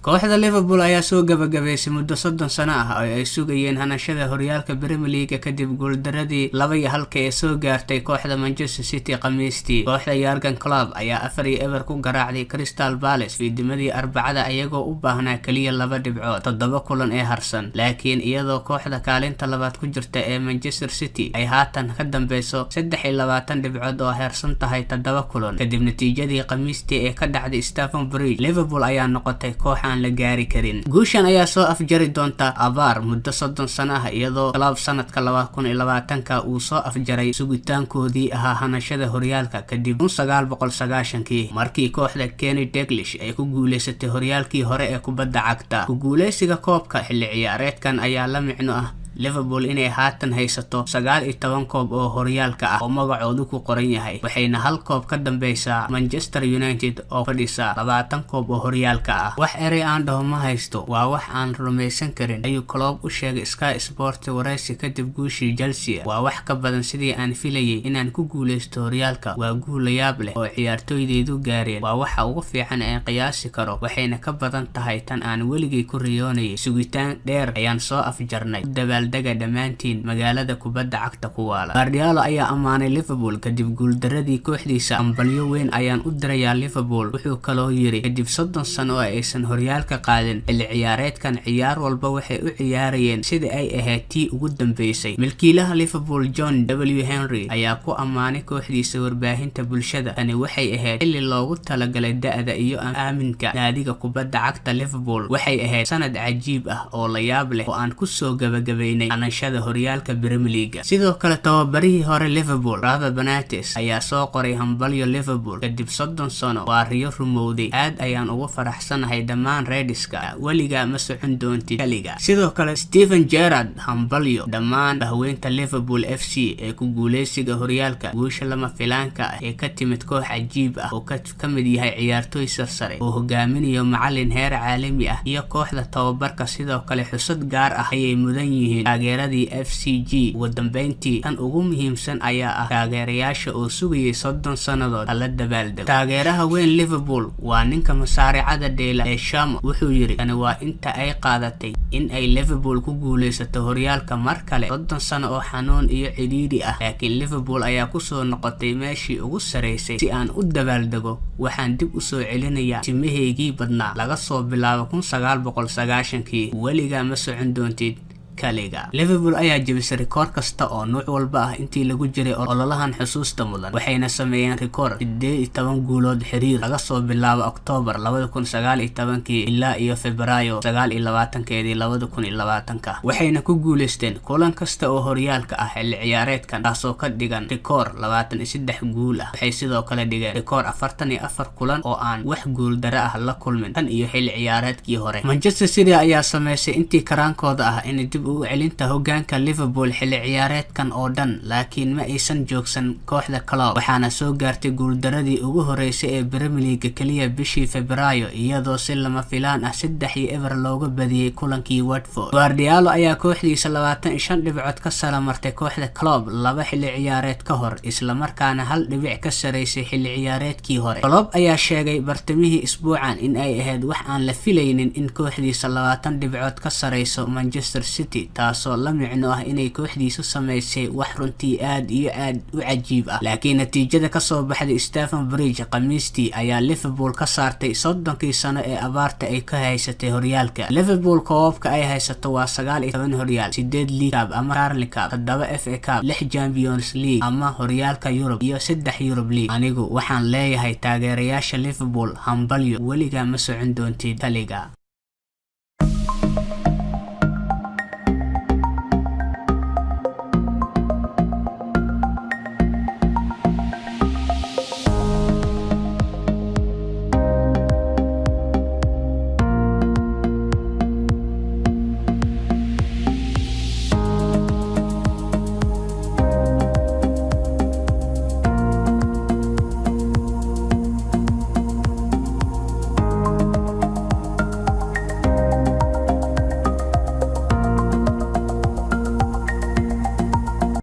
Kooxda Liverpool ayaa soo gabagabaysay muddo 30 sano ah oo ay sugayeen hanashada horyaalka Premier League kadib guuldaradii 2-1 ee soo gaartay kooxda Manchester City Khamiistii. Kooxda Jurgen Klopp ayaa 4-0 ku garaacday Crystal Palace fiidnimadii Arbacada, iyagoo u baahnaa kaliya laba dhibcood toddoba kulan ee harsan. Laakiin iyadoo kooxda kaalinta labaad ku jirta ee Manchester City ay haatan ka dambeyso 23 dhibcood oo harsan tahay toddoba kulan kadib natiijadii Khamiistii ee ka dhacday Stamford Bridge, Liverpool ayaa noqotay koox aan la gaari karin. Guushan ayaa soo afjari doonta abaar muddo 30 sano ah, iyadoo Klopp sanadka 2020-ka uu soo afjaray sugitaankoodii ahaa hanashada horyaalka kadib 1990-kii, markii kooxda Kenny Dalglish ay ku guuleysatay horyaalkii hore ee kubadda cagta. Ku guuleysiga koobka xilli ciyaareedkan ayaa la micno ah Liverpool inay haatan haysato 19 koob oo horyaalka ah oo magacoodu ku qoran yahay, waxayna hal koob ka dambeysaa Manchester United oo fadhisa 20 koob oo horyaalka ah. "Wax erey aan dhaho ma haysto, waa wax aan rumaysan karin," ayuu Klopp u sheegay Sky Sport wareysi kadib guushii Chelsea. "Waa wax ka badan sidii aan filayay inaan ku guuleysto horyaalka. Waa guul la yaab leh oo ciyaartoydeydu gaareen. Waa waxa ugu fiican ee qiyaasi karo, waxayna ka badan tahay tan aan weligay ku riyoonayay. Sugitaan dheer ayaan soo afjarnay. Dabaaldega dhammaantiin magaalada kubadda cagta ku waala." Guardiola ayaa ammaanay Liverpool kadib guuldaradii kooxdiisa. "Hambalyo weyn ayaan u dirayaa Liverpool," wuxuu kaloo yiri. "Kadib 30 sano oo aysan horyaalka qaadin, xilli ciyaareedkan ciyaar walba waxay u ciyaarayeen sida ay ahayd tii ugu dambeysay." Milkiilaha Liverpool John W Henry ayaa ku ammaanay kooxdiisa warbaahinta bulshada. "Tani waxay ahayd xilli loogu talagalay da'da iyo aaminka naadiga kubadda cagta Liverpool. Waxay ahayd sanad cajiib ah oo la yaab leh oo aan kusoo gabagabaynay hanashada horyaalka Premier League." Sidoo kale, tababarihii hore Liverpool Rafa Benitez ayaa soo qoray: "Hambalyo Liverpool, kadib 30 sano waa riyo rumowday. Aad ayaan ugu faraxsanahay dhammaan Redska. Weligaa ma socon doontid kaliga." Sidoo kale Steven Gerrard: "Hambalyo dhammaan bahweynta Liverpool FC ee ku guuleysiga horyaalka. Guusha lama filaanka ah ee ka timid koox cajiib ah oo ka mid yahay ciyaartoy sarsare oo hogaaminayo macalin heer caalami ah iyo kooxda tababarka. Sidoo kale xusad gaar ah ayay mudan yihiin taageeradii FCG. Ugu dambeyntii, tan ugu muhiimsan ayaa ah taageerayaasha oo sugayay 30 sannadood. Hala dabaaldego." Taageeraha weyn Liverpool waa ninka masaaricada dheela ee Shamo. Wuxuu yiri: "Tani waa inta ay qaadatay in ay Liverpool ku guuleysato horyaalka mar kale, 30 sano oo xanuun iyo cidhiidhi ah, laakiin Liverpool ayaa kusoo noqotay meeshii ugu sareysay. Si aan u dabaaldego, waxaan dib usoo celinayaa timahaygii badnaa laga soo bilaabo 1990-kii. Weligaa ma socon doontid kaliga." Liverpool ayaa jebisay rikoor kasta oo nuuc walba ah intii lagu jiray ololahan xusuusta mudan, waxayna sameeyeen rikoor 18 guulood xiriir laga soo bilaabo Oktoobar 2019-kii ilaa iyo Febraayo 29-keedii 2020-ka, waxayna ku guuleysteen kulan kasta oo horyaalka ah xilli ciyaareedkan, taasoo ka dhigan rikoor 23 guul ah. Waxay sidoo kale dhigeen rikoor 44 kulan oo aan wax guuldaro ah la kulmin tan iyo xilli ciyaareedkii hore. Manchester City ayaa sameysay intii karaankooda ah in dib ugu celinta hogaanka Liverpool xilli ciyaareedkan oo dhan, laakiin ma aysan joogsan kooxda Klopp, waxaana soo gaartay guuldaradii ugu horeysay ee Premier League kaliya bishii Febraayo, iyadoo si lama filaan ah 3-0 looga badiyay kulankii Watford. Guardiola ayaa kooxdiisa 25 dhibcood ka saramartay kooxda Klopp laba xilli ciyaareed ka hor, islamarkaana hal dhibic ka sareysay xilli ciyaareedkii hore. Klopp ayaa sheegay bartamihii isbuucan in ay ahayd wax aan la filaynin in kooxdiisa 20 dhibcood ka sareyso Manchester City, taasoo la micno ah inay kooxdiisu sameysay wax runtii aad iyo aad u cajiib ah. Laakiin natiijada kasoo baxday Stamford Bridge Khamiistii ayaa Liverpool ka saartay 30-kii sano ee abaarta ay ka haysatay horyaalka. Liverpool koobabka ay haysato waa 19 horyaal, sideed League Cup ama Carling Cup, toddoba FA Cup, lix Champions League ama horyaalka Yurub iyo saddex Yurub League. Anigu waxaan leeyahay taageerayaasha Liverpool: hambalyo, weligaa ma socon doontid kaliga.